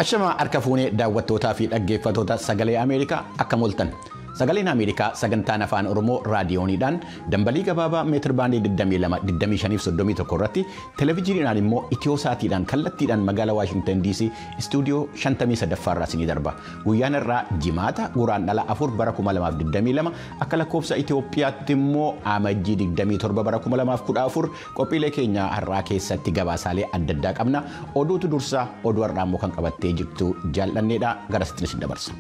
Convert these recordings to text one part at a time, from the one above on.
Ashama harka fuunee daawwattootaa fi dhaggeeffattoota sagalee Ameerikaa akkam ooltan. Sagaleen Ameerikaa sagantaan afaan Oromoo raadiyooniidhaan dambalii gabaabaa meetir baandii 22, 25 31 irratti televezyiiniidhaan immoo itiyoo saatiidhaan kallattiidhaan magaalaa Waashingtan DC istuudiyoo 53 irraa isinii darba. Guyyaan irraa jimaata guraandhala 4 bara 2022 akka lakkoofsa Itiyoophiyaatti immoo amajjii 27 bara 2014 qophiilee keenya har'aa keessatti gabaasaalee adda addaa qabna. Oduutu dursaa oduu har'aa immoo kan qabattee jirtu jaallanneedha. Gara sitti isin dabarsa.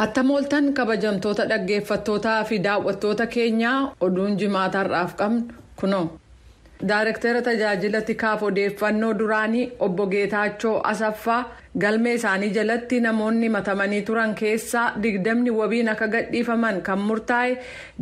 Attam ooltan kabajamtoota dhaggeeffattootaa fi daawwattoota keenyaa oduun jimaata har'aaf qabnu kunoo. Daarektara tajaajila tikaaf odeeffannoo duraanii obbo Geetaachoo Asaffaa galmee isaanii jalatti namoonni matamanii turan keessaa 20 wabiin akka gadhiifaman kan murtaa'e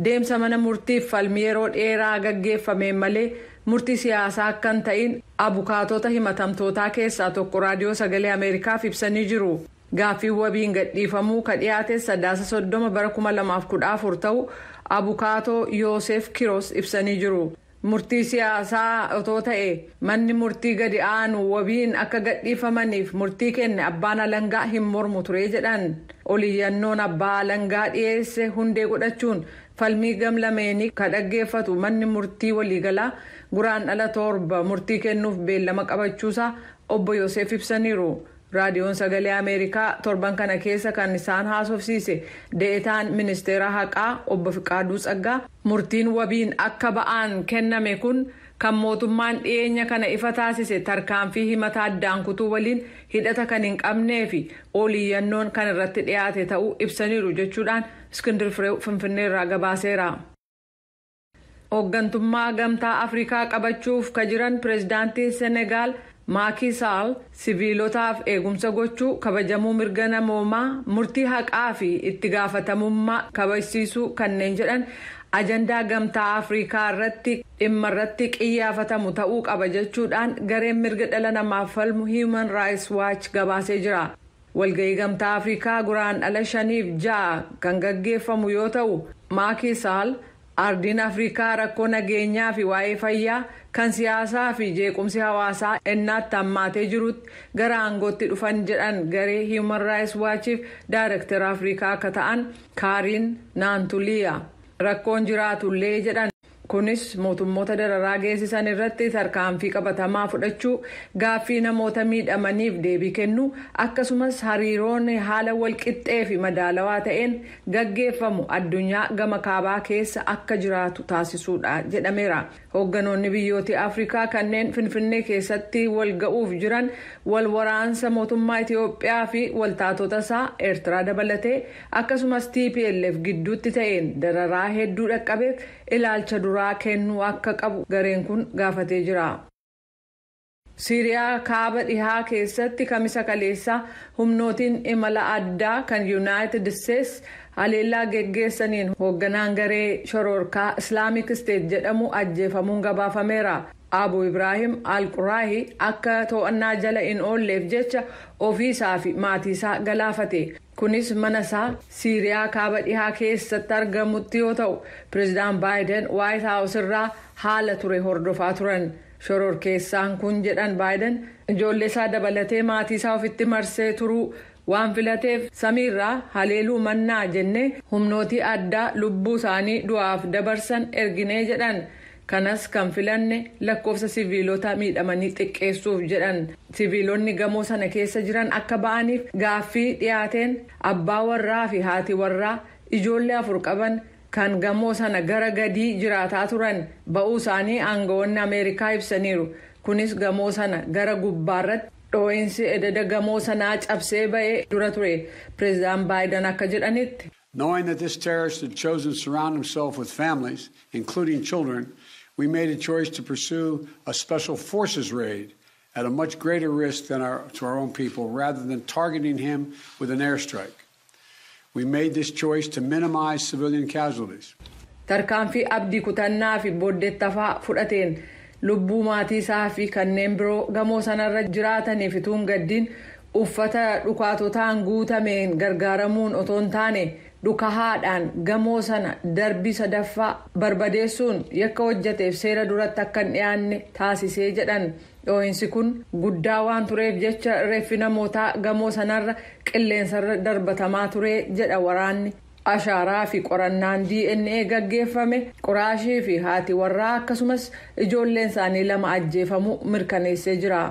deemsa mana murtiif falmii yeroo dheeraa gaggeeffameen malee murtii siyaasaa akka hin ta'in abukaatota himatamtootaa keessaa tokko raadiyoo sagalee Ameerikaaf ibsanii jiru. Gaaffii wabiin gadhiifamuu ka dhiyaate sadaasa 30 bara 2014 ta'u abukaatoo Yoosef Kiroos ibsanii jiru. Murtii siyaasaa otoo ta'e manni murtii gadi aanu wabiin akka gadhiifamaniif murtii kenne abbaan alangaa hin mormu ture jedhan. Oliyyannoon abbaa alangaa dhiyeesse hundee godhachuun falmii gamlameenii ka dhaggeeffatu manni murtii waliigalaa guraandhala 7 murtii kennuuf beellama qabachuusaa obbo Yoosef ibsaniiru. Raadiyoon sagalee Ameerikaa torban kana keessa kan isaan haasofsiise deetaan ministeera haqaa obbo Fiqaaduu Tsaggaa murtiin wabiin akka ba'aan kenname kun kan mootummaan dhiyeenya kana ifa taasise tarkaanfii himata addaan kutuu waliin hidhata kan hin qabnee fi oliyyannoon kan irratti dhiyaate ta'uu ibsaniiru jechuudhaan Iskindir Fireew Finfinneerraa gabaaseera. Hooggantummaa gamtaa Afrikaa qabachuuf ka jiran pireezidaantiin Senegaal Maaki Saal siviilotaaf eegumsa gochuu kabajamuu mirga namoomaa murtii haqaa fi itti gaafatamummaa kabajsiisuu kanneen jedhan ajandaa gamtaa Afrikaa irratti dhimma irratti qiyyaafatamu ta'uu qaba jechuudhaan gareen mirga dhala namaaf falmu Human Rights Watch gabaasee jira. Walga'ii gamtaa Afrikaa guraandhala 5 fi 6 kan gaggeeffamu yoo ta'u Maaki Saal ardiin Afrikaa rakkoo nageenyaa fi waa'ee fayyaa kan siyaasaa fi jeequmsi hawaasaa ennaatti hammaatee jirutti gara aangootti dhufan jedhan garee Human Rights Watchiif daayirektara Afrikaa akka ta'an Kaariin Naantuliyaa rakkoon jiraatullee jedhan. Kunis mootummoota dararaa geessisan irratti tarkaanfii qabatamaa fudhachuu gaaffii namoota miidhamaniif deebii kennuu akkasumas hariiroon haala walqixxee fi madaalawaa ta'een gaggeeffamu addunyaa gama kaabaa keessa akka jiraatu taasisuudha jedhameera. Hoogganoonni biyyoota Afrikaa kanneen Finfinnee keessatti wal ga'uuf jiran wal waraansa mootummaa Itiyoophiyaa fi waltaatota isaa Eertiraa dabalatee akkasumas TPLF gidduutti ta'een dararaa hedduu dhaqqabeef ilaalcha duraa kennuu akka qabu gareen kun gaafatee jira. Siiriyaa kaaba dhihaa keessatti kamisa kaleessaa humnootiin imala addaa kan Yuunaayitid Isteets haleellaa geggeessaniin hoogganaan garee shororkaa Islaamic State jedhamu ajjeefamuun gabaafameera. Abu Ibrahim Al-Quraahi akka to'annaa jala hin oolleef jecha ofiisaa fi maatiisaa galaafate. Kunis mana isaa Siiriyaa kaaba dhihaa keessatti argamutti yoo ta'u pireezidaan Baayiden Waayit Haawus irraa haala ture hordofaa turan. Shororkeessaan kun jedhan Baayiden ijoollee isaa dabalatee maatii isaa ofitti marsee turuu waan filateef samiirraa haleeluu mannaa jennee humnootii addaa lubbuu isaanii du'aaf dabarsan erginee jedhan. Kanas kan filanne lakkoofsa siviilota miidhamanii xiqqeessuuf jedhan. Siviilonni gamoo sana keessa jiran akka ba'aniif gaaffii dhiyaateen abbaa warraa fi haati warraa ijoollee 4 qaban kan gamoo sana gara gadii jiraataa turan ba'uu isaanii aangawoonni Ameerikaa ibsaniiru. Kunis gamoo sana gara gubbaarratti dhoo'insi ededa gamoo sanaa cabsee ba'ee dura ture. Pireezidaan Baayiden akka jedhanitti. Knowing that this terrorist had chosen to surround himself with families, including children, we made a choice to pursue a special forces raid at a much greater risk than to our own people, rather than targeting him with an airstrike. We made this choice to minimize civilian casualties. Tarkaanfii abdii kutannaa fi booddeettafaa fudhateen lubbuu maatii isaa fi kanneen biroo gamoo sanarra jiraataniif utuu hin gaddiin uffata dhukaatotaan guutameen gargaaramuun otoo hin taane Dhukahaadhaan gamoo sana darbii sadaffaa barbadeessuun yakka hojjateef seera duratti akka hin dhiyaanne taasisee jedhan. Dhoohinsi kun guddaa waan tureef jecha reeffi namootaa gamoo sanarra qilleensarra darbatamaa ture jedha waraanni. Ashaaraa fi qorannaan DNA gaggeeffame Quraashii fi haati warraa akkasumas ijoolleen isaanii lama ajjeefamuu mirkaneessee jira.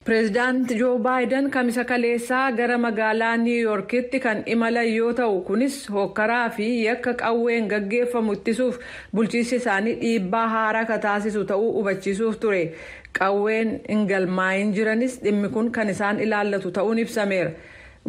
Pireezidaant Joo Baayiden kamisa kaleessaa gara magaalaa Niw Yoorkitti kan imalan yoo ta'u, kunis hokkaraa fi yakka qawween gaggeeffamu ittisuuf bulchiinsi isaanii dhiibbaa haaraa ka taasisu ta'uu hubachiisuuf ture. Qawween hin galmaa'in jiranis dhimmi kun kan isaan ilaallatu ta'uun ibsameera.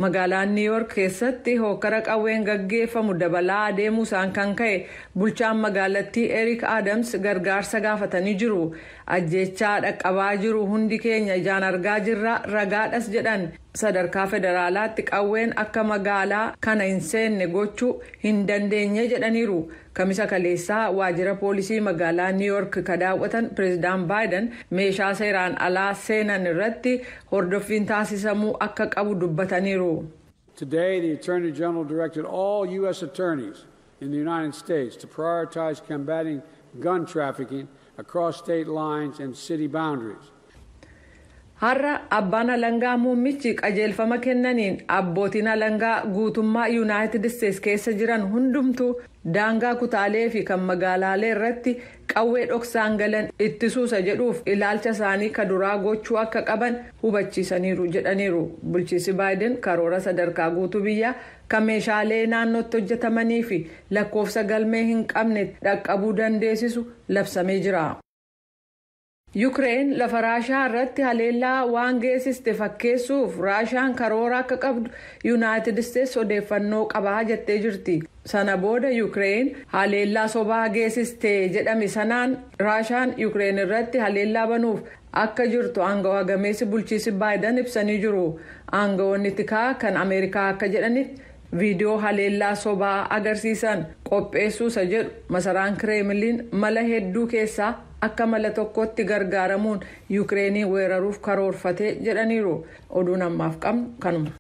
Magaalaan Niw Yoork keessatti hokkara qawween gaggeeffamu dabalaa adeemuu isaan kan ka'e bulchaan magaalattii Eric Adams gargaarsa gaafatanii jiru. Ajjeechaa dhaqqabaa jiru hundi keenya ijaan argaa jirra, ragaadhas jedhan. Sadarkaa federaalaatti qawween akka magaalaa kana hin seenne gochuu hin dandeenye jedhaniiru. Kamisa kaleessaa waajjira poolisii magaalaa Niw Yoork ka daawwatan Pireezidaan Baayiden meeshaa seeraan alaa seenan irratti hordoffiin taasisamuu akka qabu dubbataniiru. Today, the Attorney General directed all U.S. attorneys in the United States to prioritize combating gun trafficking across state lines and city boundaries. Har'a abbaan alangaa muummichi qajeelfama kennaniin abbootiin alangaa guutummaa Yuunaayitid Isteets keessa jiran hundumtuu daangaa kutaalee fi kan magaalaalee irratti qawwee dhoksaan galan ittisuusa jedhuuf ilaalcha isaanii ka duraa gochuu akka qaban hubachiisaniiru jedhaniiru. Bulchiinsi Baayiden karoora sadarkaa guutuu biyyaa kan meeshaalee naannootti hojjetamanii fi lakkoofsa galmee hin qabne dhaqqabuu dandeessisu labsamee jira. Yukireen lafa Raashaa irratti haleellaa waan geessiste fakkeessuuf Raashaan karoora akka qabdu Yuunaayitid Isteets odeeffannoo qabaa jettee jirti. Sana booda Yukireen haleellaa sobaa geessiste jedhame sanaan Raashaan Yukireen irratti haleellaa banuuf akka jirtu aangawa gameessi bulchiinsi Baayiden ibsanii jiru. Aangawoonni tikaa kan Ameerikaa akka jedhanitti, viidiyoo haleellaa sobaa agarsiisan qopheessuusa jedhu masaraan Kireemiliin mala hedduu keessaa akka mala tokkotti gargaaramuun Yukireenii weeraruuf karoorfate jedhaniiru. Oduun ammaaf qabnu kanuma.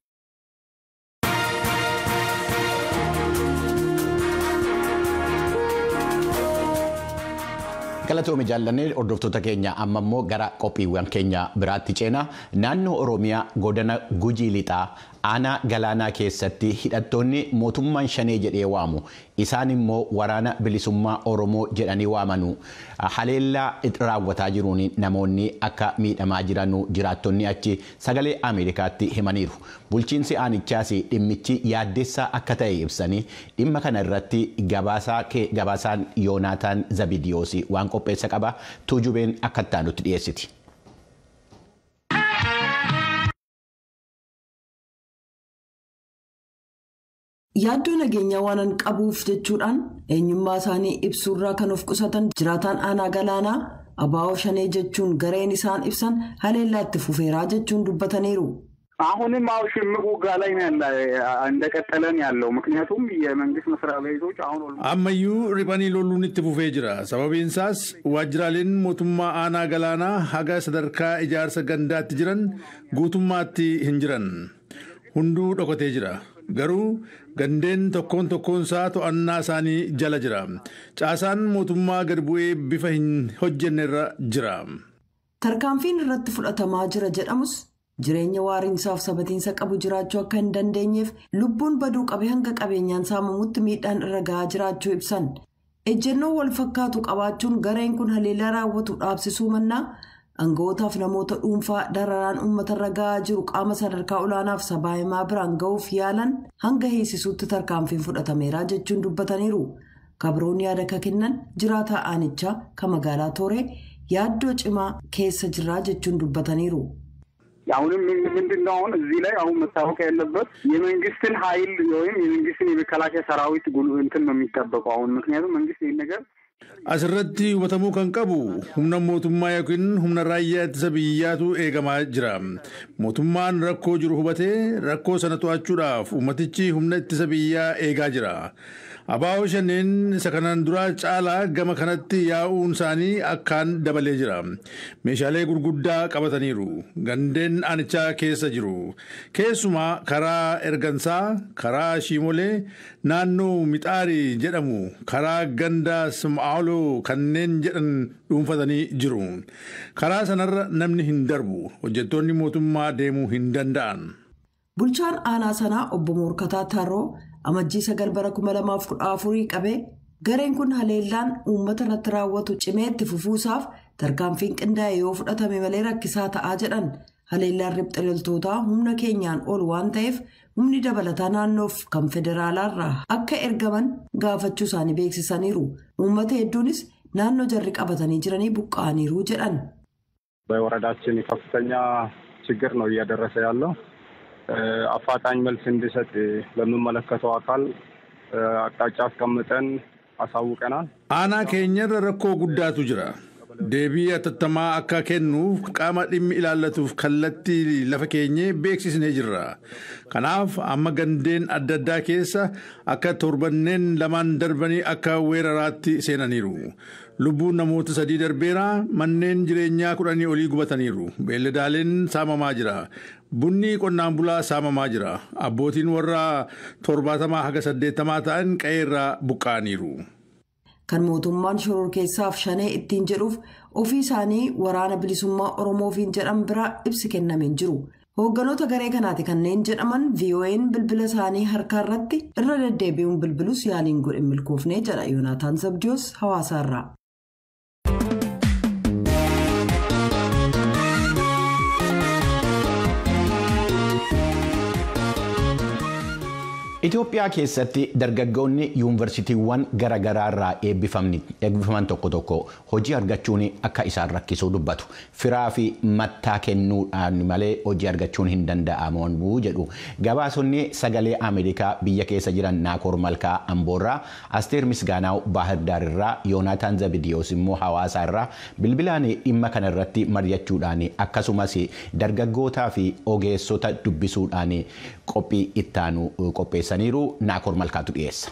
Galatoome jaallannee. Hordoftoota keenya, amma immoo gara qophiiwwan keenya biraatti ceena. Naannoo Oromiyaa, godina Gujii Lixaa, aanaa Galaanaa keessatti hidhattoonni mootummaan Shanee jedhee waamu, isaan immoo Waraana Bilisummaa Oromoo jedhanii waamanu, haleellaa raawwataa jiruun namoonni akka miidhamaa jiranu jiraattonni achi Sagalee Ameerikaatti himaniiru. Bulchiinsi aanichaas dhimmichi yaaddessaa akka ta'e ibsanii, dhimma kana irratti gabaasaan Yoonaataan Zabidiyoos waan qopheessa qaba. Tuujubeen akka itti dhiyeessiti. Yaaddoo nageenyaa waanan qabuuf jechuudhaan eenyummaa isaanii ibsuurraa kan of qusatan jiraataan aanaa Galaanaa, ABO Shanee jechuun gareen isaan ibsan haleellaa itti fufeeraa jechuun dubbataniiru. አሁንም አው ሽምቅ ውጊያ ላይ ነው ያለ፣ እንደቀጠለ ነው ያለው። ምክንያቱም የመንግስት መስሪያ ቤቶች አሁን Ammayyuu riphanii loluun itti fufee jira. Sababiin isaas waajjiraaleen mootummaa aanaa Galaanaa haga sadarkaa ijaarsa gandaatti jiran guutummaatti hin jiran. Hunduu dhokatee jira. Garuu gandeen tokkoon tokkoon isaa to'annaa isaanii jala jira. Caasaan mootummaa gad bu'ee bifa hin hojjenne irra jira. Tarkaanfiin irratti fudhatamaa jira jedhamus jireenya waariinsaaf sabatiinsa qabu jiraachuu akka hin dandeenyeef, lubbuun baduu qabe hanga qabeenyaan saamamutti miidhaan irra gahaa jiraachuu ibsan. Ejjennoo wal fakkaatu qabaachuun gareen kun haleellaa raawwatu dhaabsisuu mannaa, aanga'ootaaf namoota dhuunfaa dararaan uummatarra gahaa jiru qaama sadarkaa olaanaaf sabaa himaa biraan ga'uuf yaalan hanga hiisisuutti tarkaanfiin fudhatameera jechuun dubbataniiru. Kabroon yaada ka kennan jiraataa aanichaa ka magaalaa Tooree, yaaddoo cimaa keessa jirraa jechuun dubbataniiru. አሁንም ምንድን ነው፣ አሁን እዚህ ላይ አሁን መታወቅ ያለበት የመንግስትን ኃይል ወይም የመንግስትን የመከላከያ ሰራዊት እንትን ነው የሚጠበቀው አሁን፣ ምክንያቱም መንግስት ይህን ነገር Asirratti hubatamuu kan qabu humna mootummaa yookiin humna raayyaa ittisa biyyaatu eegamaa jira. Mootummaan rakkoo jiru hubatee rakkoo sana to'achuudhaaf uummatichi humna ittisa biyyaa eegaa jira. Abaa'oo shanneen isa kanaan duraa caalaa gama kanatti yaa'uun isaanii akkaan dabalee jira. Meeshaalee gurguddaa qabataniiru. Gandeen aanichaa keessa jiru. Keessumaa karaa Ergansaa, karaa Shiimolee, naannoo Mixaarii jedhamu, karaa ganda Sim'aaloo kanneen jedhan dhuunfatanii jiru. Karaa sanarra namni hin darbu. Hojjettoonni mootummaa deemuu hin danda'an. Bulchaan aanaa sanaa obbo Moorkataa Tarroo amajjii 9 bara 2014 qabee gareen kun haleellaan uummata irratti raawwatu cimee itti fufuusaaf tarkaanfiin qindaa'e yoo fudhatame malee rakkisaa ta'aa jedhan. Haleellaan riphxe loltootaa humna keenyaan ol waan ta'eef humni dabalataa naannoof kan federaalaarraa akka ergaman gaafachuu isaanii beeksisaniiru. Uummata hedduunis naannoo jarri qabatanii jiranii buqqa'aniiru jedhan. በወረዳችን ከፍተኛ ችግር ነው እያደረሰ ያለው። አፋጣኝ መልስ እንዲሰጥ ለሚመለከተው አካል አቅጣጫ አስቀምጠን አሳውቀናል። Aanaa keenyarra rakkoo guddaatu jira. Deebii atattamaa akka kennuuf qaama dhimmi ilaallatuuf kallattii lafa keenyee beeksisnee jirra. Kanaaf amma gandeen adda addaa keessa akka torbanneen lamaan darbanii akka weeraraatti seenaniiru. Lubbuun namoota 3 darbeera, manneen jireenyaa 10 olii gubataniiru. Beelladaaleen saamamaa jira. Bunni qonnaan bulaa saamamaa jira. Abbootiin warra 70 haga 80 ta'an qe'eerraa buqqa'aniiru. Kan mootummaan shororkeessaaf shanee ittiin jedhuuf ofii isaanii waraana bilisummaa Oromoofiin jedhan biraa ibsi kennameen jiru. Hoogganoota garee kanaati kanneen jedhaman VOA'n bilbila isaanii harkaa irratti irra deddeebi'uun bilbilus yaaliin godhe milkoofnee jedha Yoonaataan Zabdiyoos Hawaasaarraa. Itoophiyaa keessatti dargaggoonni yuunivarsiitiiwwan garaagaraa irraa eebbifaman tokko tokko hojii argachuun akka isaan rakkisuu dubbatu. Firaa fi mattaa kennuudhaan malee hojii argachuun hin danda'amu jedhu. Gabaasonni sagalee Ameerikaa biyya keessa jiran Naakoor Malkaa Amboorraa, Asteer Misgaanaaw Baahirdaar irraa, Yoonaataan Zabidiyoos immoo Hawaasaa irraa bilbilaan dhimma kana irratti mari'achuudhaan akkasumas dargaggootaa fi ogeessota dubbisuudhaan qophii ittaanu qopheessaniiru. Naakoor Malkaatu dhiyeessa.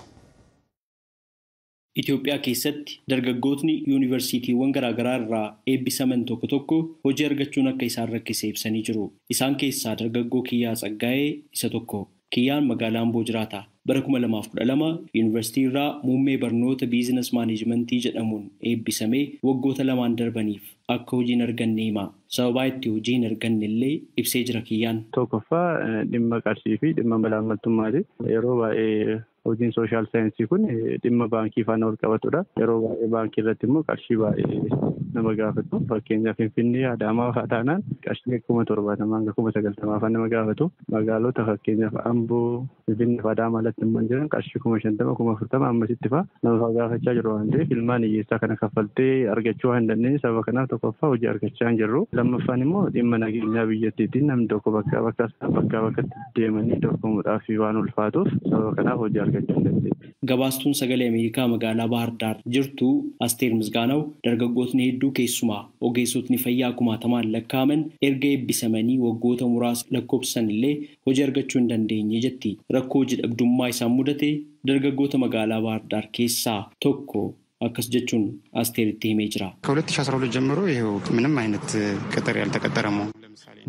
Itoophiyaa keessatti dargaggootni yuunivarsiitiiwwan garaagaraa irraa eebbisaman tokko tokko hojii argachuun akka isaan rakkise ibsanii jiru. Isaan keessaa dargaggoo Kiyyaa Tsaggaa'ee isa tokko. Kiyyaan magaalaa Amboo jiraata. Bara 2012 yuunivarsiitii irraa muummee barnoota biizines maaneejmentii jedhamuun eebbisamee waggoota 2 darbaniif akka hojii hin arganne hima. Sababaa itti hojii hin arganne illee ibsee jira Kiyyaan. Tokkoffaa dhimma qarshii fi dhimma malaammaltummaati. Yeroo baay'ee hojiin sooshaal saayinsii kun dhimma baankii faana wal qabatudha. Yeroo baay'ee baankii irratti immoo qarshii baay'ee nama gaafatu. Fakkeenyaaf Finfinnee, Adaamaa fa'aa taanaan qarshii 70,000 hanga 90,000 fa'aa nama gaafatu. Magaalota fakkeenyaaf Amboo, Finfinnee fi Adaamaa alatti immoo jiran qarshii 50,000, 40,000 ammasitti fa'aa nama fa'aa gaafachaa jiru waan ta'eef ilmaan hiyyeessaa kana kaffaltee argachuu waan hin dandeenye sababa kanaaf tokkoffaa hojii argachaa hin jirru. Lammaffaan immoo dhimma nageenyaa biyyattiitiin namni tokko bakkaa bakkatti deemanii dorgomuudhaaf waan ulfaatuuf sababa kanaaf hojii argachuu hin dandeenye. Gabaastuun sagalee Ameerikaa magaalaa Baahirdaar jirtu Asteer Misgaanaw dargaggootni hedduu keessumaa ogeessotni fayyaa kumaatamaan lakkaa'aman erga eebbisamanii waggoota muraasa lakkoofsan illee hojii argachuu hin dandeenye jetti. Rakkoo hojii dhabdummaa isaan mudate dargaggoota magaalaa Baahirdaar keessaa tokko akkas jechuun Asteeritti himee jira. ከ2012 ጀምሮ ይኸው ምንም አይነት ቅጥር ያልተቀጠረ መሆኑ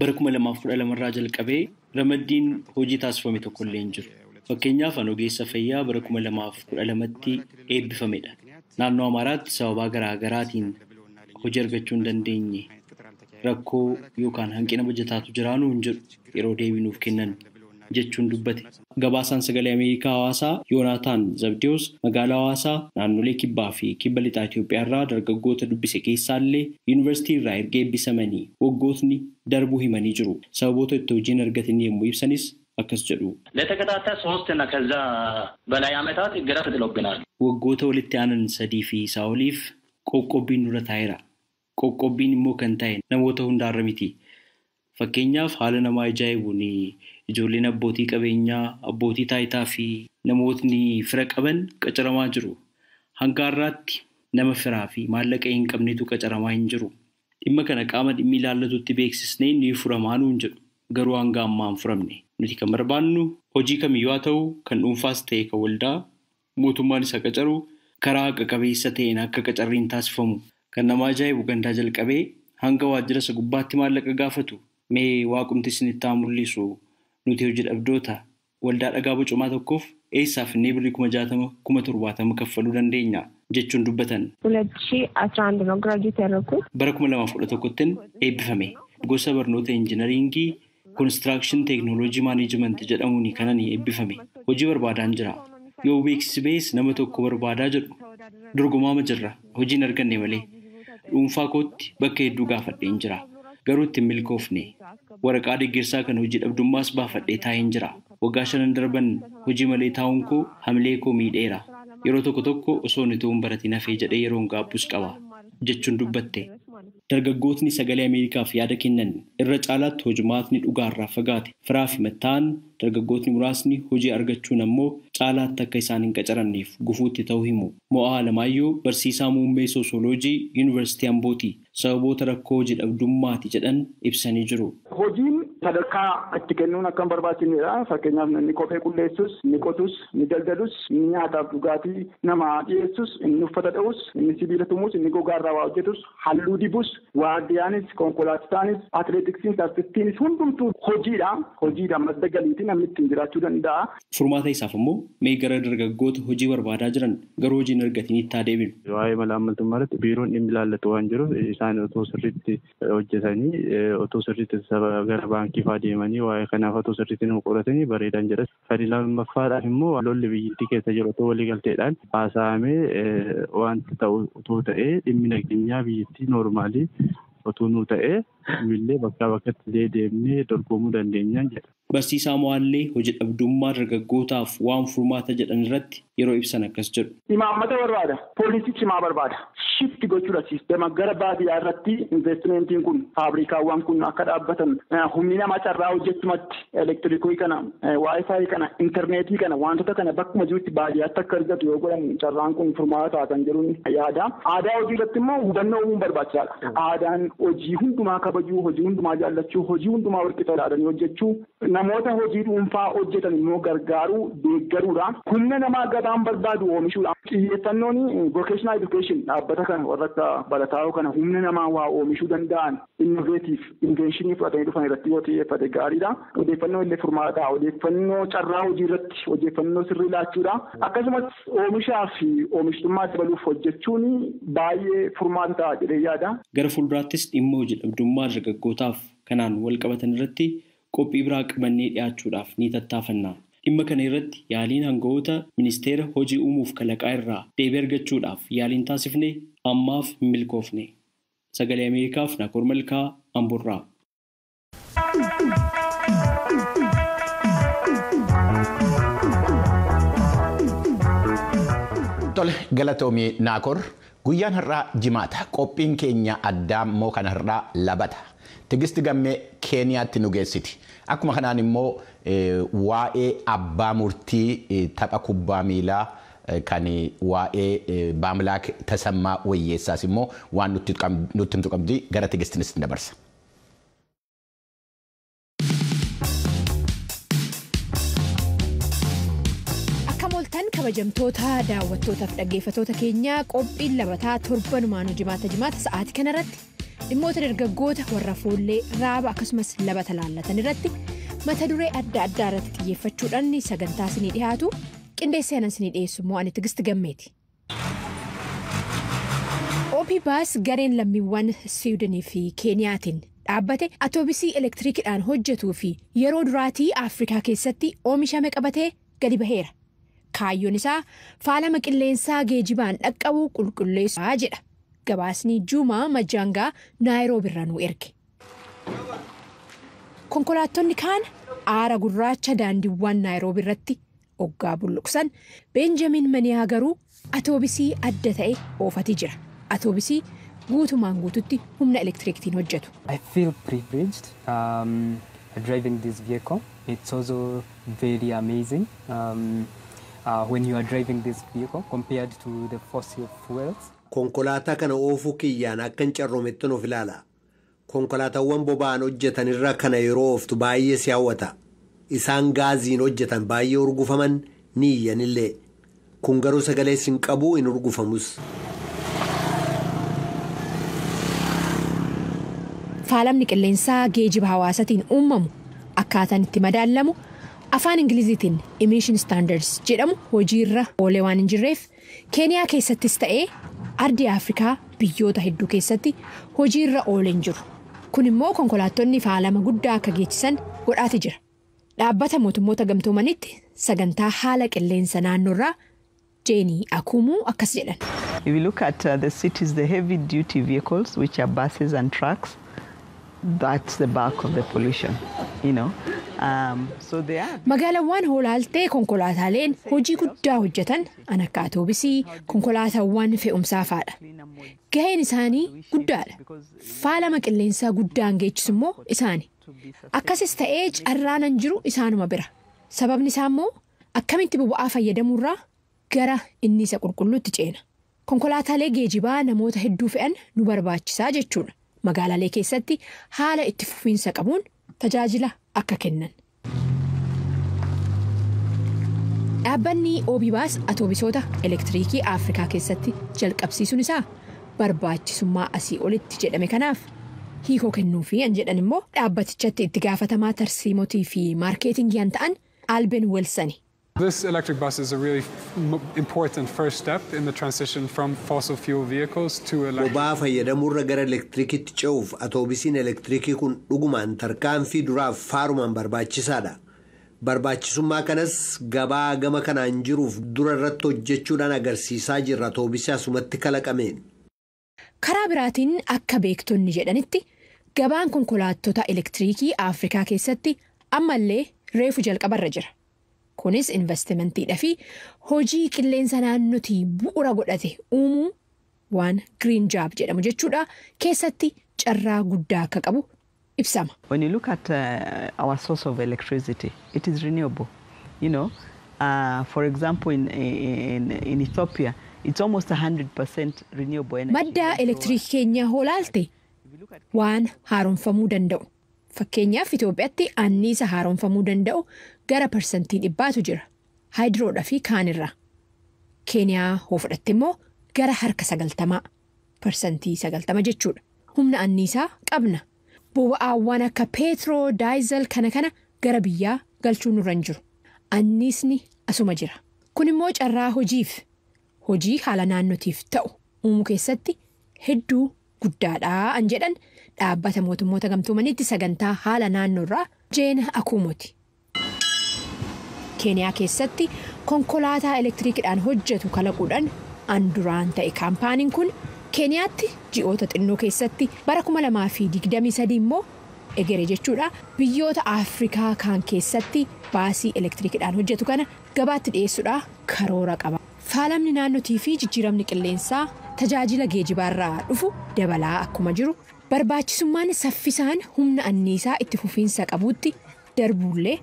Bara 2012 irraa jalqabee ramaddiin hojii taasifame tokko illee hin jiru. Fakkeenyaaf an ogeessa fayyaa bara 2012tti eebbifamedha. Naannoo Amaaraatti sababaa garaa garaatiin hojii argachuu hin dandeenye. Rakkoo yookaan hanqina bajataatu jiraanuu hin jedhu yeroo deebii nuuf kennan jechuun dubbate. Gabaasaan sagalee Ameerikaa Hawaasaa Yoonaataan Zabdiyoos magaalaa Hawaasaa naannolee kibbaa fi kibba lixaa Itoophiyaa irraa dargaggoota dubbise keessaallee yuunivarsiitii irraa erga eebbisamanii waggootni darbuu himanii jiru. Sababoota itti hojii hin argatin yommuu ibsanis akkas jedhu. ለተከታታይ 3 እና ከዛ በላይ ዓመታት እገዳ ተጥሎብናል። Waggoota walitti aanan 3 fi isaa oliif qoqqobbiin nurra taa'eera. Qoqqobbiin immoo kan taa'e namoota hundaarra miti. Fakkeenyaaf haala nama ajaa'ibuun ijoolleen abbootii qabeenyaa, abbootii taayitaa fi namootni fira qaban qacaramaa jiru. Hanga har'aatti nama firaa fi maallaqa hin qabnetu qacaramaa hin jiru. Dhimma kana qaama dhimmi ilaallatutti beeksisnee ni furamaa nuun jedhu. Garuu hanga ammaa hin furamne. Nuti kan barbaannu hojii kamiyyuu haa ta'u kan dhuunfaas ta'e kan waldaa Mootummaan isa qacaru karaa haqa qabeessa ta'een akka qacarriin taasifamu. Kan nama ajaa'ibu gandaa jalqabee hanga waajjira isa gubbaatti maallaqa gaafatu. Mee waaqumti isinitti haa mul'isu, nuti hojii dhabdoota waldaa dhagaa bocumaa tokkoof eessaaf inni birrii 60,000 70,000 kaffaluu dandeenya jechuun dubbatan. 2011 ነው ግራጁዌት ያደረኩት። Bara 2011tti eebbifame. Gosa barnoota injinaringii koonistiraakshን teeknooloojii maaneejimenti jedhamuun kanan eebbifame. Hojii barbaadaan jira. Yoo beeksisi ba'es nama tokko barbaadaa jedhu. Dorgomaama jirra. Hojiin arganne malee. Dhuunfaa kootti bakka hedduu gaafadheen jira. Garuu ittiin milkoofne. Waraqaa deeggarsaa kan hojii dhabdummaas baafadhee taa'een jira. Waggaa 5 darban hojii malee taa'uun koo hamilee koo miidheera. Yeroo tokko tokko osoo inni ta'uun baratiin hafee jedhee yeroon gaabbus qaba jechuun dubbatte. Dargaggootni sagalee Ameerikaaf yaada kennan irra caalaatti hojimaatni dhugaarraa fagaate firaa fi mattaan dargaggootni muraasni hojii argachuun ammoo caalaatti akka isaan hin qacaramneef gufuutti ta'uu himu. Mo'aa Alamaayyoo barsiisaa muummee soosoloojii Yuunivarsiitii Ambooti sababoota rakkoo hojii dhabdummaati jedhan ibsanii jiru. Hojiin sadarkaa itti kennuun akka hin barbaachisnedha. Fakkeenyaaf inni kophee qulleessus, inni qotus, inni daldalus, inni nyaataaf dhugaatii nama dhiyeessus, inni uffata dha'us, inni sibiila tumus, inni gogaarraa waa hojjetus, halluu dibus, waardiyaanis, konkolaachisaanis, atileetiksiinis, artistiinis hundumtuu hojiidha. Hojiidha madda galiitii namni ittiin jiraachuu danda'a. Furmaata isaaf immoo mee gara dargaggoota hojii barbaadaa jiran garuu hojii hin argatinitti haa deebinu. Waa'ee malaammaltummaa irratti biiroon dhimmi ilaallatu waan jiruuf isaan otoo sirriitti hojjetanii otoo sirriitti gara baankii fa'aa deemanii waa'ee kanaaf otoo sirriitti nama qoratanii bareedan jedha. Kan lammaffaadhaaf immoo lolli biyyattii keessa jiru otoo waliigalteedhaan haasa'amee wanti ta'u otoo ta'ee dhimmi nageenyaa biyyattii noormaalii otoo nuu ta'ee illee bakkaa bakkatti deemnee dorgomuu dandeenyaan jedha. Barsiisaa Mo'aallee hojii dhabdummaa dargaggootaaf waan furmaata jedhan irratti yeroo ibsan akkas jedhu. Imaammata barbaada. Poolisii cimaa barbaada. Shifti gochuudha siistema gara baadiyyaa irratti investimentiin kun faabrikaawwan kun akka dhaabbatan humni namaa carraa hojjechumatti elektirikii kana, waayifaayi kana, intarneetii kana wantoota kana bakkuma jirutti baadiyyaatti akka argatu yoo godhan carraan kun furmaata ta'a kan jedhuun yaada. Aadaa hojii irratti immoo hubannoo uumuun barbaachisaadha. Aadaan hojii hundumaa kabajuu, hojii hundumaa jaallachuu, hojii hundumaa walqixa ilaalanii hojjechuu, namoota hojii dhuunfaa hojjetan immoo gargaaruu, deeggaruudha. Humna namaa gabaan barbaadu oomishuudha. Xiyyeeffannoon vocational education dhaabbata kana warra akka barataa'oo kana humna namaa waa oomishuu danda'an innovative inventionii fudhatanii dhufan irratti yoo xiyyeeffate gaariidha. Odeeffannoo illee furmaata. Odeeffannoo carraa hojii irratti odeeffannoo sirrii laachuudha. Akkasumas oomishaa fi oomishtummaa dabaluuf hojjechuun baay'ee furmaata ta'a jedhee yaada. Gara fuulduraattis dhimma hojii dhabdummaa dargaggootaaf kanaan wal qabatan irratti qophii biraa qabannee dhiyaachuudhaaf ni tattaafanna. Dhimma kana irratti yaaliin hangafoota ministeera hojii uumuuf kalaqaa irraa deebii argachuudhaaf yaaliin taasifne ammaaf hin milkoofne. Sagalee Ameerikaaf Naakoor Malkaa Amboorraa. Tole galatoomii Naakoor, guyyaan har'aa jimaata. Qophiin keenya addaa immoo kan har'aa labata. Tigisti gammee Keeniyaatti nu geessiti. Akkuma kanaan immoo waa'ee abbaa murtii tapha kubbaa miilaa kan waa'ee Baamlaak Tasammaa Wayyeessaas immoo waan nutti himtu qabdi gara Tigistinis dabarsa. Akka kabajamtoota daawwattootaaf dhaggeeffattoota keenyaa qophiin labataa torbanumaan jimaata jimaata sa'aatii kanarratti dhimmoota dargaggoota warra foollee raaba akkasumas labata laallatan irratti mata duree adda addaa irratti xiyyeeffachuudhaan sagantaa isinii dhiyaatu qindeessee anan isinii dhiyeessu immoo ani Tigist Gammeeti. Opii Baas gareen lammiiwwan Siwiidinii fi Keeniyaatiin dhaabbate atoobisii elektiriikidhaan hojjetuu fi yeroo duraatii Afrikaa keessatti oomishame qabatee gadi baheera. Kaayyoon isaa faalama qilleensaa geejibaan dhaqqabu qulqulleessuudha jedha. Gabaasni Juumaa Majaangaa Naayiroobi irraa nu erge. Konkolaattonni kaan aara gurraacha daandiiwwan Naayiroobi irratti oggaa bulluqsan Beenjamin Maniyaa garuu atoobisii adda ta'e oofatii jira. Atoobisii guutumaan guututti humna elektiriiktiin hojjetu. I feel privileged driving this vehicle. It's also very amazing when you are driving this vehicle compared to the fossil fuels. Konkolaataa kana oofuu kiyyaan akka hin carroomettan of ilaala. Konkolaataawwan boba'an hojjetan irra kana yeroo ooftu baay'ee si hawwata. Isaan gaaziin hojjetan baay'ee urgufaman ni iyyanillee. Kun garuu sagalee hin qabu, hin urgufamus. Faalamni qilleensaa geejiba hawaasatiin uumamu akkaataan itti madaalamu afaan Ingiliziitiin emission standards jedhamu hojiirra oolee waan hin jirreef, Keeniyaa keessattis ta'ee ardii Afrikaa biyyoota hedduu keessatti hojiirra oolee hin jiru. Kun immoo konkolaattonni faalama guddaa akka geessisan godhaati jira. Dhaabbata Mootummoota Gamtoomanitti sagantaa haala qilleensa naannoorraa Jeenii Akuumuu akkas jedhan. If you look at the cities, the heavy duty vehicles, which are buses and trucks, that's the bulk of the pollution. So they are. Magaalaawwan hoolaaltee konkolaataaleen hojii guddaa hojjetan an akka atoobisii, konkolaataawwan fe'umsaa fa'aadha. Gaheen isaanii guddaadha. Faalama qilleensaa guddaan geessisu immoo isaani. Akkasis ta'ee carraanan jiru isaanuma bira. Sababni isaa immoo akkamitti boba'aa fayyadamuurraa gara inni isa qulqulluutti ceena. Konkolaataalee geejibaa namoota hedduu fe'an nu barbaachisaa jechuudha. Magaalaalee keessatti haala itti fufiinsa qabuun tajaajila akka kennan. Dhaabbanni Oobibaas atoobisoota elektiriikii Afrikaa keessatti jalqabsiisuun isaa barbaachisummaa asii olitti jedhame kanaaf hiikoo kennuufi an jedhan immoo dhaabbatichatti itti gaafatamaa tarsiimotii fi maarkeetingii an ta'an Alben Wilsoni. This electric bus is a really important first step in the transition from fossil fuel vehicles to electric. Boba'aa fayyadamuurra gara elektiriikitti ce'uuf atoobisiin elektiriikii kun dhugumaan tarkaanfii duraaf faarumaan barbaachisaadha. Barbaachisummaa kanas gabaa gama kanaan jiruuf dura irratti hojjechuudhaan agarsiisaa jirra atoobisii asumatti kalaqameen. Karaa biraatiin akka beektonni jedhanitti, gabaan konkolaattota elektiriikii Afrikaa keessatti ammallee reefu jalqabarra jira. Kunis investimentiidhaa fi hojii qilleensa naannootii bu'uura godhate uumuu, waan green job jedhamu jechuudha, keessatti carraa guddaa akka qabu ibsama. When you look at our source of electricity, it is renewable. For example, in Ethiopia, it's almost 100% renewable energy. Madda elektiriikii keenya hoolaalte waan haaromfamuu danda'u. Fakkeenyaaf, Itoophiyaatti anniisa haaromfamuu danda'u gara 100%tu jira. Haayidiroodhaa fi kaanirraa. Keeniyaa hoo fudhatte immoo gara harka 90, 90% jechuudha. Humna anniisaa qabna. Boba'aawwan akka peetroo, diesel kana kana gara biyyaa galchuun nurra hin jiru. Anniisni asuma jira. Kun immoo carraa hojiif hojii haala naannootiif ta'u uumuu keessatti hedduu guddaadha an jedhan dhaabbata Mootummoota Gamtoomaniitti sagantaa haala naannoorraa Jeena Akuumooti. Keeniyaa keessatti konkolaataa elektiriikidhaan hojjetu kalaquudhaan an duraan ta'e kaampaaniin kun Keeniyaatti ji'oota xinnoo keessatti, bara 2023 immoo egere jechuudha, biyyoota Afrikaa kaan keessatti baasii elektiriikidhaan hojjetu kana gabaatti dhiyeessuudhaa karoora qaba. Faalamni naannootii fi jijjiiramni qilleensaa tajaajila geejibaarraa dhufu dabalaa akkuma jiru, barbaachisummaan saffisaan humna anniisaa itti fufiinsa qabuutti darbuullee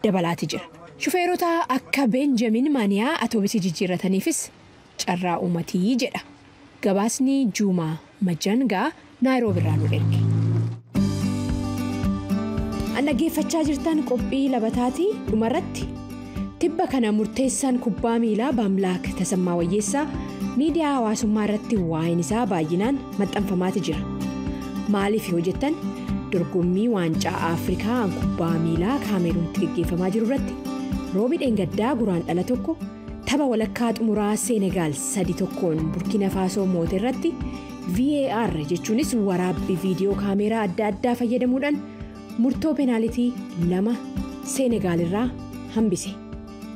dabalaati jira. Shufeerota akka Beenjamin Maaniyaa atoobisii jijjiirrataniifis carraa uummatii jedha. Gabaasni Juumaa Majangaa Naayiroobiirraa nu erge. An dhaggeeffachaa jirtan qophii labataatii. Dhumarratti, tibba kana murteessaan kubbaa miilaa Baamlaak Tasammaa Wayyeessaa miidiyaa hawaasummaa irratti waa'een isaa baay'inaan maxxanfamaati jira. Maaliif yoo jettan, dorgommii waancaa Afrikaa kubbaa miilaa Kaameruunitti gaggeeffamaa jiru irratti Roobi dheengaddaa Guraandhala 1 tapha walakkaa xumuraa Seenegaal 3-1n Burkina Faasoo moote irratti VAR jechuunis waraabbii viidiyoo kaameeraa adda addaa fayyadamuudhaan murtoo peenaalitii lama Seenegaal irraa hambise.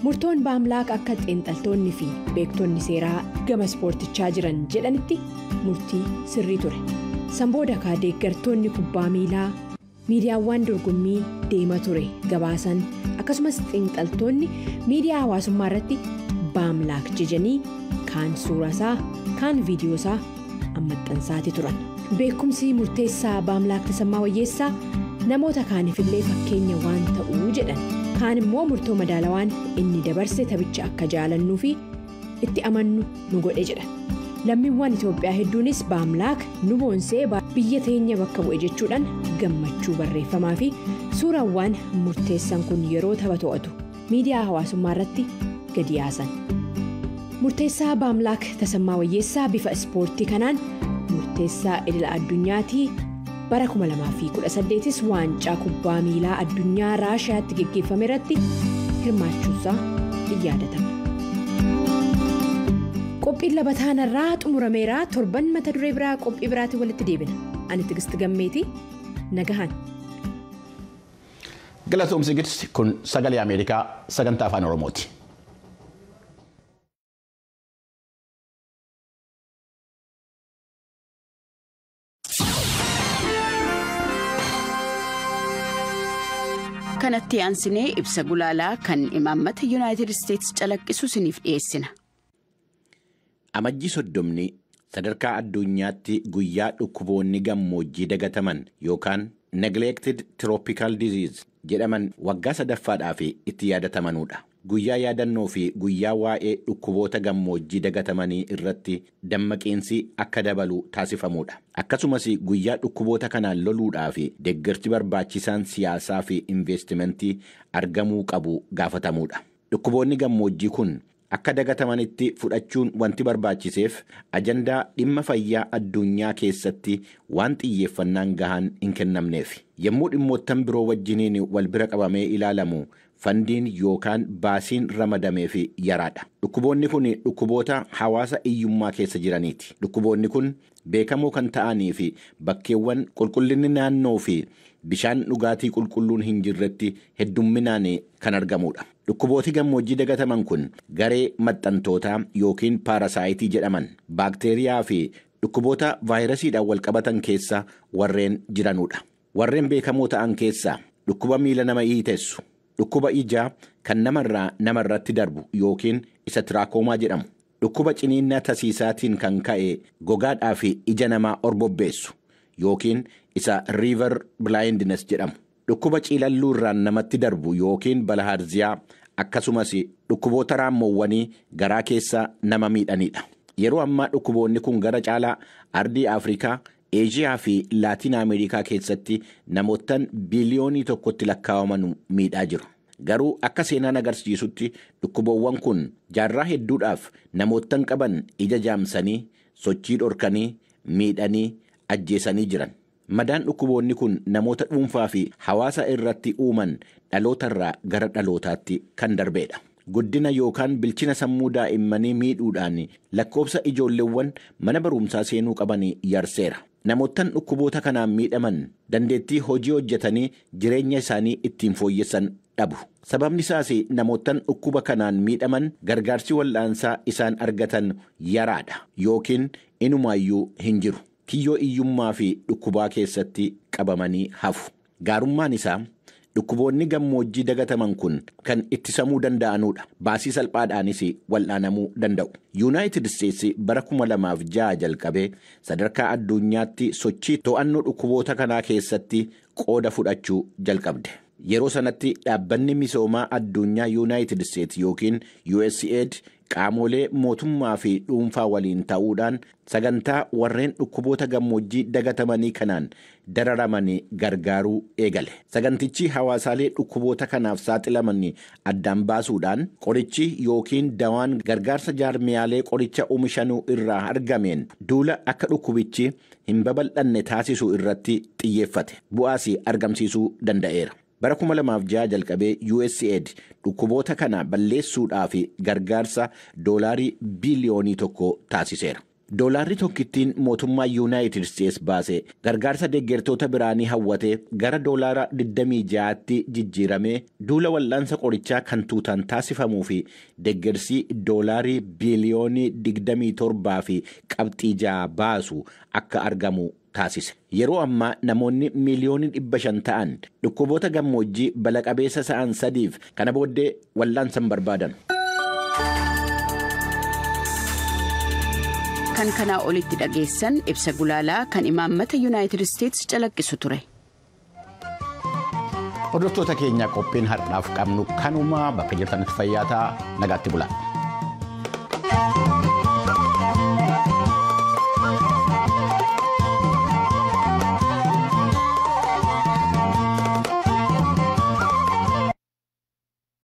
Murtoon Baamlaak akka xiinxaltoonni fi beektonni seeraa gama ispoortichaa jiran jedhanitti murtii sirrii ture. Sanbooda kaa deeggartoonni kubbaa miilaa, miidiyaawwan dorgommii deema ture gabaasan, akkasumas xiinxaltoonni miidiyaa hawaasummaa irratti Baamlaak jejanii kaan suuraasaa, kaan viidiyoosaa maxxansaati turan. Beekumsi murteessaa Baamlaak Tasammaa Wayyeessaa namoota kaaniifillee fakkeenya waan ta'uu jedhan. Kaan immoo murtoo madaalawaan inni dabarse taphicha akka jaalannuu fi itti amannu nu godhe jedhan. Lammiiwwan Itoophiyaa hedduunis Baamlaak nu boonsee, biyya teenya bakka bu'e jechuudhaan gammachuu barreeffamaa fi suuraawwan murteessan kun yeroo tapha to'atu miidiyaa hawaasummaa irratti gadi yaasan. Murteessaa Baamlaak Tasammaa Wayyeessaa bifa ispoortii kanaan murteessaa idila addunyaatii bara 2018 waancaa kubbaa miilaa addunyaa Raashiyaatti geggeeffame irratti hirmaachuusaa in yaadatama. Qophiin labataanarraa xumurameera. Torban mata duree biraa qophii biraatiin walitti deebina. Ani Tigisti Gammeetii, nagahan. Galatoomsi Gidsi. Kun Sagalee Ameerikaa sagantaa Afaan Oromooti. Kanatti aansinee ibsa gulaalaa kan imaammata Yuunaayitid Isteetsi calaqqisu isiniif dhiyeessina. Amajjii 30 sadarkaa addunyaatti guyyaa dhukkuboonni gammoojjii dagataman yookaan neglected tropical disease jedhaman waggaa sadaffaadhaaf itti yaadatamanudha. Guyyaa yaadannoo fi guyyaa waa'ee dhukkuboota gammoojjii dagatamanii irratti dammaqiinsi akka dabalu taasifamudha. Akkasumas guyyaa dhukkuboota kanaan loluudhaa fi deeggarsi barbaachisaan siyaasaa fi investimentii argamuu qabu gaafatamudha. Dhukkuboonni gammoojjii kun akka dagatamanitti fudhachuun wanti barbaachiseef ajandaa dhimma fayyaa addunyaa keessatti waan xiyyeeffannaan gahaan hin kennamneef. Yommuu dhimmoottan biroo wajjiniin wal bira qabamee ilaalamu, fandiin yookaan baasiin ramadameef yaraadha. Dhukkuboonni kun dhukkuboota hawaasa hiyyummaa keessa jiraniiti. Dhukkuboonni kun beekamoo kan ta'anii fi bakkeewwan qulqullinni naannoo fi bishaan dhugaatii qulqulluun hin jirretti heddumminaan kan argamudha. Dhukkubooti gammoojjii dagataman kun garee maxxantootaa yookiin paarasaayitii jedhaman, baakteeriyaa fi dhukkuboota vaayirasiidhaan wal qabatan keessa warreen jiranudha. Warreen beekamoo ta'an keessaa dhukkuba miila nama hiitessu, dhukkuba ijaa kan namarraa namarratti darbu yookiin isa tiraakoomaa jedhamu, dhukkuba ciniinnaa tasiisaatiin kan ka'e gogaadhaa fi ija namaa orbobbeessu yookiin isa river blindness jedhamu, dhukkuba ciilalluu irraan namatti darbu yookiin balaharziyaa, akkasumas dhukkuboota raammoowwanii garaa keessa nama miidhanidha. Yeroo ammaa dhukkuboonni kun gara caalaa ardii Afrikaa, Eeshiyaa fi Laatiin Ameerikaa keessatti namoottan biiliyoonii 1tti lakkaa'aman miidhaa jiru. Garuu akka seenaan agarsiisutti dhukkuboowwan kun jaarraa hedduudhaaf namoottan qaban ija jaamsanii, sochii dhorkanii, miidhanii, ajjeesanii jiran. Madaan dhukkuboonni kun namoota dhuunfaa fi hawaasa irratti uuman dhalootarraa gara dhalootaatti kan darbeedha. Guddina yookaan bilchina sammuu daa'immanii miidhuudhaan lakkoofsa ijoolleewwan mana barumsaa seenuu qaban yarseera. Namoottan dhukkuboota kanaan miidhaman dandeettii hojii hojjetanii jireenya isaanii ittiin fooyyessan dhabu. Sababni isaas namoottan dhukkuba kanaan miidhaman gargaarsi wal'aansaa isaan argatan yaraadha yookiin inumaayyuu hin jiru. Kiyyoo hiyyummaa fi dhukkubaa keessatti qabamanii hafu. Gaarummaan isaa dhukkuboonni gammoojjii dagataman kun kan ittisamuu danda'anudha. Baasii salphaadhaanis wal'aanamuu danda'u. Yuunaayitid Isteetsi bara 2006 jalqabee sadarkaa addunyaatti sochii to'annoo dhukkuboota kanaa keessatti qooda fudhachuu jalqabde. Yeroo sanatti dhaabbanni misoomaa addunyaa Yuunaayitid Isteetsi yookiin USAID qaamolee mootummaa fi dhuunfaa waliin ta'uudhaan sagantaa warreen dhukkuboota gammoojjii dagatamanii kanaan dararamanii gargaaruu eegale. Sagantichi hawaasaalee dhukkuboota kanaaf saaxilaman addaan baasuudhaan qorichi yookiin dawaan gargaarsa jaarmiyaalee qoricha oomishanuu irraa argameen duula akka dhukkubichi hin babal'anne taasisu irratti xiyyeeffate. Bu'aas argamsiisuu danda'eera. Bara 2006 jalqabee USAID dhukkuboota kana balleessuudhaaf gargaarsa doolaarii biiliyoonii 1 taasiseera. Doolaarri tokkittiin mootummaa Yuunaayitid Isteets baase gargaarsa deeggartoota biraanii hawwatee gara doolaara 26tti jijjiiramee duula wal'aansa qorichaa kan tuutaan taasifamuu fi deeggarsi doolaarii biiliyoonii 27 fi qabxii 6 baasu akka argamu taasise. Yeroo ammaa namoonni miiliyoonii 500 ta'an dhukkuboota gammoojjii bala-qabeessa ta'an sadiif kana booddee wal'aansa hin barbaadan. Kan kanaa olitti dhageessan ibsa gulaalaa kan imaammata Yuunaayitid Isteetsi calaqqisu ture. Hordoftoota keenya, qophiin har'aaf qabnu kanuma. Bakka jirtanitti fayyaa ta'aa, nagaatti bulaa.